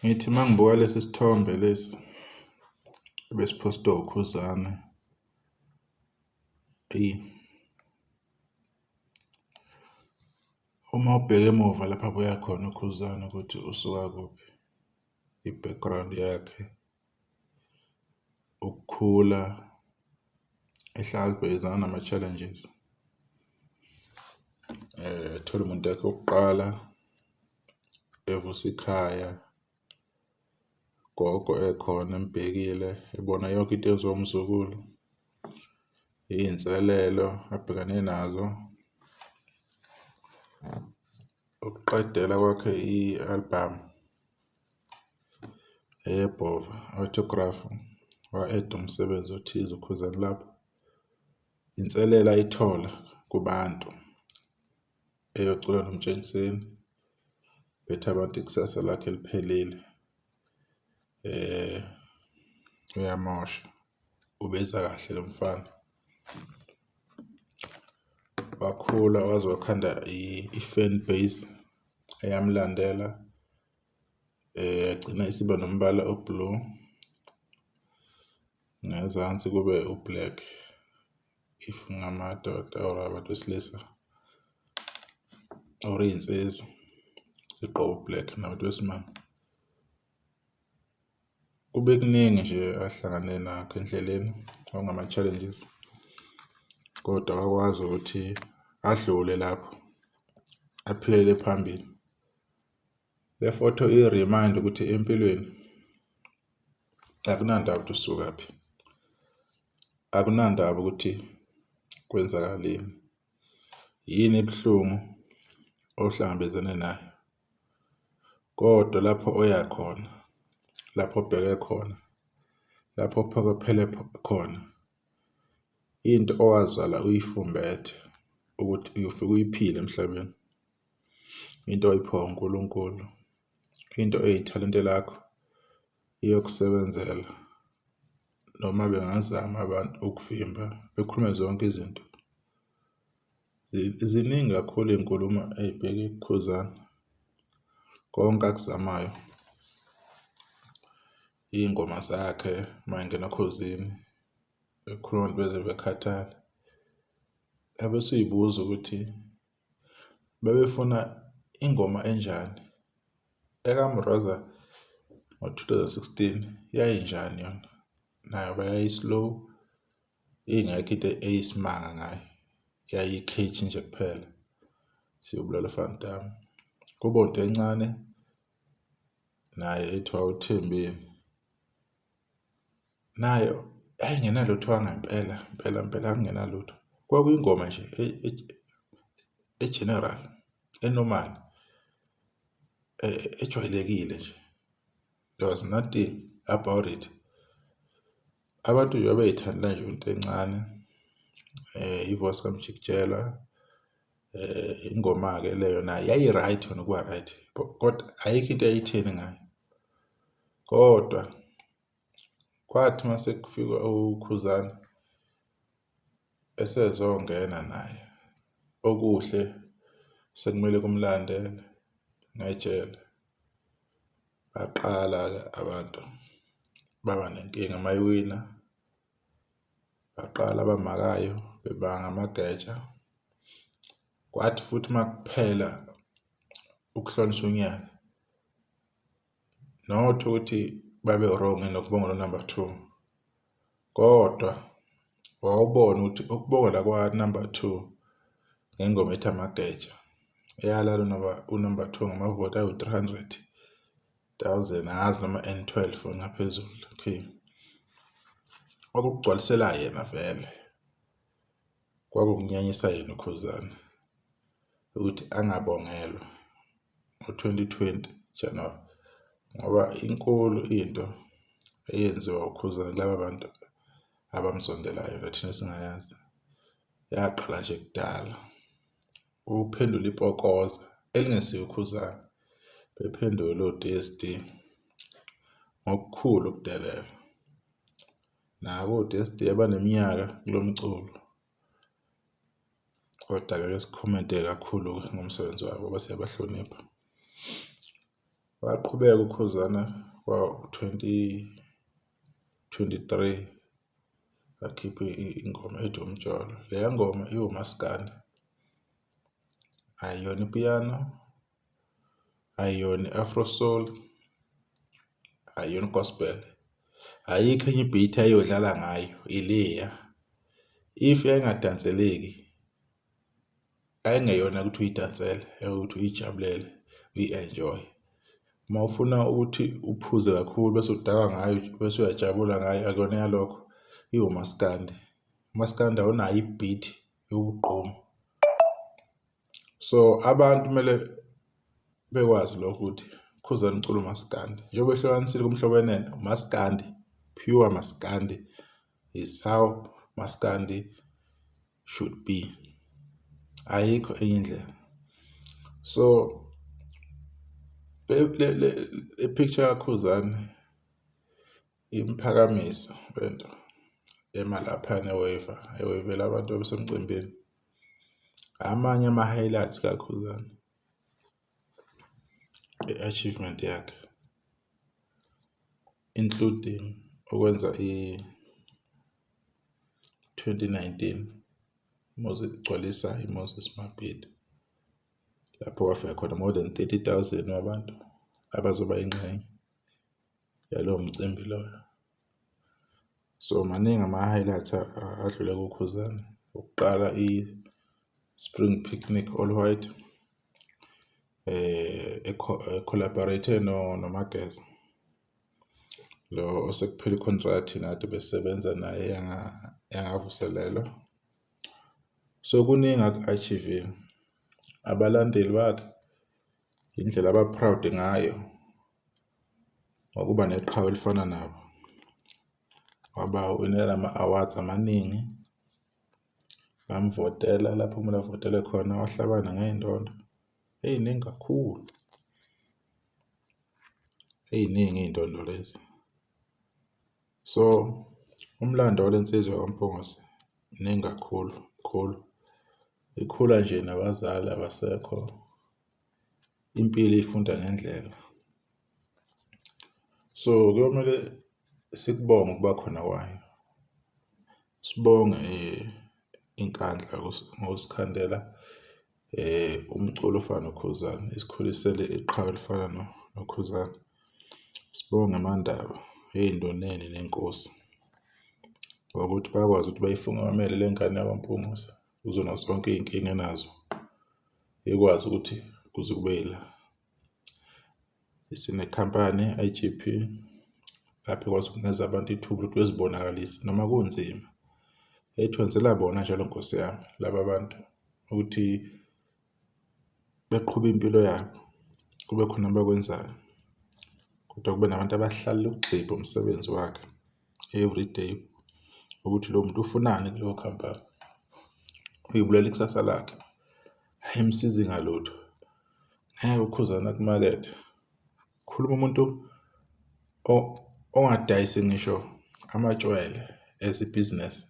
Ngithi uma ngibuka lesi sithombe lesi ebesiphostwe uKhuzani, eyi uma ubheka emuva lapha abuya khona uKhuzani ukuthi usuka kuphi, i-background yakhe, ukukhula ehlangabezana nama-challenges. Ethola umuntu wakhe wokuqala, evusa ikhaya, ugogo ekhona embhekile ebona yonke into eyenziwa umzukulu. Iy'nselelo abhekane nazo. Ukuqedela kwakhe i-album eyeBhova Autograph, wa-add-a umsebenzi othize uKhuzani lapho. Inselelo ayithola kubantu eyocula noMtshengiseni, bethi abantu ikusasa lakhe liphelile uyamosha, ubeza kahle lo mfana. Wakhula waze wakhanda i-fan base eyamlandela yagcina isiba nombala o-blue, ngezansi kube u-black if ngamadoda or abantu besilisa or iy'nsizwa zigqoke u-black nabantu besimame. Kube kuningi nje ahlangane nakho endleleni okungama-challenges, kodwa wakwazi ukuthi adlule lapho aphilele phambili. Le foto iyi-reminder ukuthi empilweni akunandaba ukuthi usukaphi, akunandaba ukuthi kwenzakaleni, yini ebuhlungu ohlangabezene nayo, kodwa lapho oya khona, lapho obheke khona, lapho ophokophele khona, into owazalwa uyifumbethe ukuthi uyofike uyiphile emhlabeni. Into oyiphiwa uNkulunkulu, into eyithalente lakho iyokusebenzela noma bengazama abantu ukuvimba bekhulume zonke izinto. Ziningi kakhulu iy'nkulumo ey'bheke kuKhuzani, konke akuzamayo, iy'ngoma zakhe mayengena oKhozini ekhuluma abantu beze bekhathale. Ebese uy'buza ukuthi bebefuna ingoma enjani? EkaMroza ngo-2016 yayinjani yona? Nayo yayi-slow, ingekho into eyisimanga ngayo, yayi-catchy nje kuphela. Siyobulala o-Fantan. Kube uNtencane naye ethi wawuthembeni. Nayo yayingenalutho wangempela mpela mpela kungenalutho. Kwakuyingoma nje e-general, e-normal, ejwayelekile nje. There was nothing about it. Abantu nje babey'thandela nje into encane i-voice kaMjikijelwa ingoma-ke leyo nayo yayi-right yona ukuba right kodwa ayikho into eyayitheni ngayo. Kodwa kwathi mase kufika uKhuzani esezongena naye, okuhle sekumele kumlandele ngejele. Baqala-ke abantu baba nenkinga mayiwina, baqala abamakayo bebanga amageja. Kwathi futhi makuphela ukuhlonishwa unyaka, not ukuthi babe wrong nokubonga lo-number two, kodwa wawubona ukuthi ukubonga kwa-number two ngengoma ethi amageja eyalala u-number two ngamavoti awu-300,000 angazi noma N12 ngaphezulu. Okay, kwakugcwalisela yena vele, kwakukunyanyisa yena uKhuzani ukuthi angabongelwa ngo-2020 January, ngoba inkulu into eyenziwa uKhuzani kulaba bantu abamzondelayo nathina singayazi. Yaqala nje kudala ukuphendula ipokoza elingesiyo uKhuzani, bephendule o-D_S_D ngokukhulu ukudelela. Nabo o-D_S_D abaneminyaka kulo mculo, kodwa-ke ake sikhomente kakhulu-ke ngomsebenzi wabo ngoba siyabahlonipha. Waqhubeka uKhuzana kwa-2023 wakhipha ingoma ethi Umjolo. Leya ngoma iwumaskandi, ayiyona ipiyano, ayiyona i-afro soul, ayiyona i-gospel. Ayikho enye i-beat ayodlala ngayo ileya. If yayingadanseleki ayingeyona ukuthi uyidansele, ukuthi uyijabulele, uyi-enjoy. Uma ufuna ukuthi uphuze kakhulu bese udakwa ngayo bese uyajabula ngayo akuyona yalokho, iwumaskandi. Umaskandi awunayo i-beat yokugqomu. So abantu kumele bekwazi lokho ukuthi Khuzani ucula umaskandi. Njengoba ehlukanisile kuMhlobo Wenene, umaskandi, pure maskandi is how maskandi should be. Ayikho enye indlela. So le picture kaKhuzani imphakamisa lento ema laphayana e-wave-a, e-wave-ela abantu abasemcimbini. Amanye ama-highlights kaKhuzani, i-achievement yakhe including ukwenza i-2019 igcwalisa i-Moses Mabhida lapho kwafika khona more than 30,000 wabantu abazoba ingxenye yalowo mcimbi loyo. So maningi ama-highlights adlule kuKhuzani. Ukuqala i-Spring Picnic All White e-collaborate noMageza lo osekuphela i-contract nathi besebenza naye yangavuselelwa. So kuningi aku-achieve-ile. Abalandeli bakhe indlela aba-proud ngayo ngokuba neqhawe elifana nabo. Wabawinela ama-awards amaningi, bamvotela lapho kumele avotelwe khona wahlabana ngey'ndondo ey'ningi kakhulu. Ey'ningi iy'ndondo lezi. So umlando wale nsizwa yakwaMpungose mningi kakhulu mkhulu. Ikhula nje nabazali abasekho, impilo ifunda ngendlela. So kuyomele sikubonge ukuba khona kwayo, sibonge iNkandla ngokusikhandela umculo ofana noKhuzani, isikhulisele iqhawe elifana noKhuzani. Sibonge amaNdaba ey'nduneni nenkosi ngokuthi bakwazi ukuthi bayifungamele le ngane yakwaMpungose kuzona zonke iy'nkinga enazo, ikwazi ukuthi kuze kube yila. Isinekhampani i-I_G_P lapho ikwazi ukunikeza abantu ithuba ukuthi bezibonakalise noma kunzima. Ethonsela bona njalo Nkosi yami laba bantu ukuthi beqhube impilo yabo, kube khona abakwenzayo. Kodwa kube nabantu abahlalela ukugxibha umsebenzi wakhe everyday ukuthi lo muntu ufunani kuleyo khampani. Uyibulela ikusasa lakhe, ayimsizi ngalutho. Ngeke uKhuzani akumakethe. Khuluma umuntu ongadayisi ngisho amatshwele as ibhizinesi.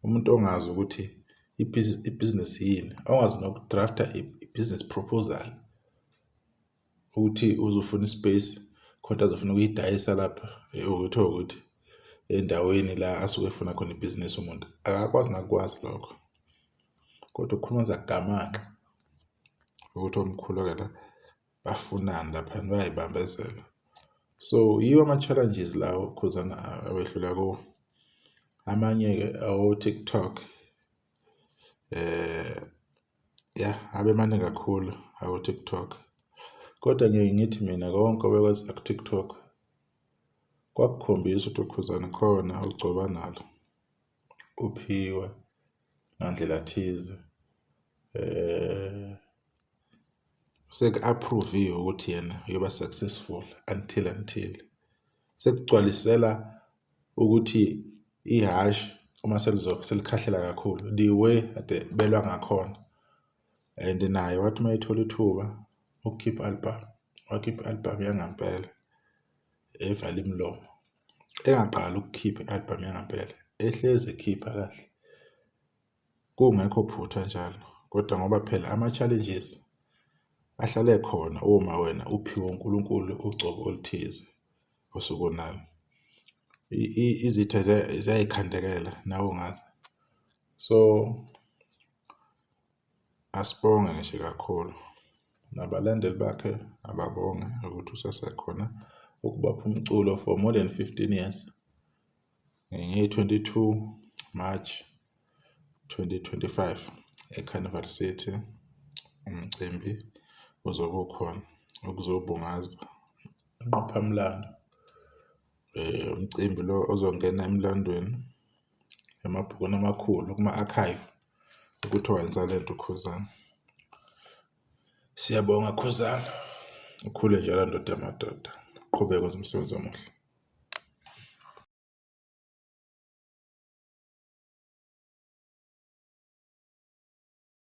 Umuntu ongazi ukuthi ibhizinesi yini, ongazi noku-draft-a i-business proposal ukuthi uzofuna i-space khona azofuna ukuyidayisa lapha ukuthi ukuthi endaweni la asuke efuna khona ibhizinisi umuntu akakwazi nakukwazi lokho. Kodwa ukukhuluma zagamanxa ukuthi omkhulu-ke la bafunani laphayana bayay'bambezela. So yiwo ama-challenges lawo uKhuzani abehlula kuwo. Amanye-ke awo-TikTok ya abe maningi kakhulu awo-TikTok. Kodwa ngiye ngithi mina konke obekwenzeka ku-TikTok kwakukhombisa ukuthi uKhuzani khona ugcobo analo, uphiwe ngandlela thize. Seku-approve-iwe ukuthi yena uyoba successful until sekugcwalisela ukuthi ihhashi uma selikhahlela kakhulu the way kade belwa ngakhona. And naye wathi uma ethola ithuba ukukhipha i-album, wakhipha i-album yangampela evala imilomo. Engaqali ukukhipha i-album yangampela, ehlezi ekhipha kahle kungekho phutha njalo. Kodwa ngoba phela ama-challenges Ahlale ekhona uma wena uphiwe uNkulunkulu ugcobo oluthize osuke unalo. Izitha ziyay'khandekela nawe ungazi. So, asibonge nje kakhulu nabalandeli bakhe ababonge ukuthi usasekhona ukubapha umculo for more than 15 years. Ngeyi-22 March 2025 e-Carnival City, umcimbi uzobe ukhona ukuzobungaza inqophamlando. Umcimbi lo ozongena emlandweni emabhukwini amakhulu kuma-archive ukuthi wayenza lento uKhuzani. Siyabonga Khuzani, ukhule njalo ndoda yamadoda, uqhubeke wenze umsebenzi omuhle.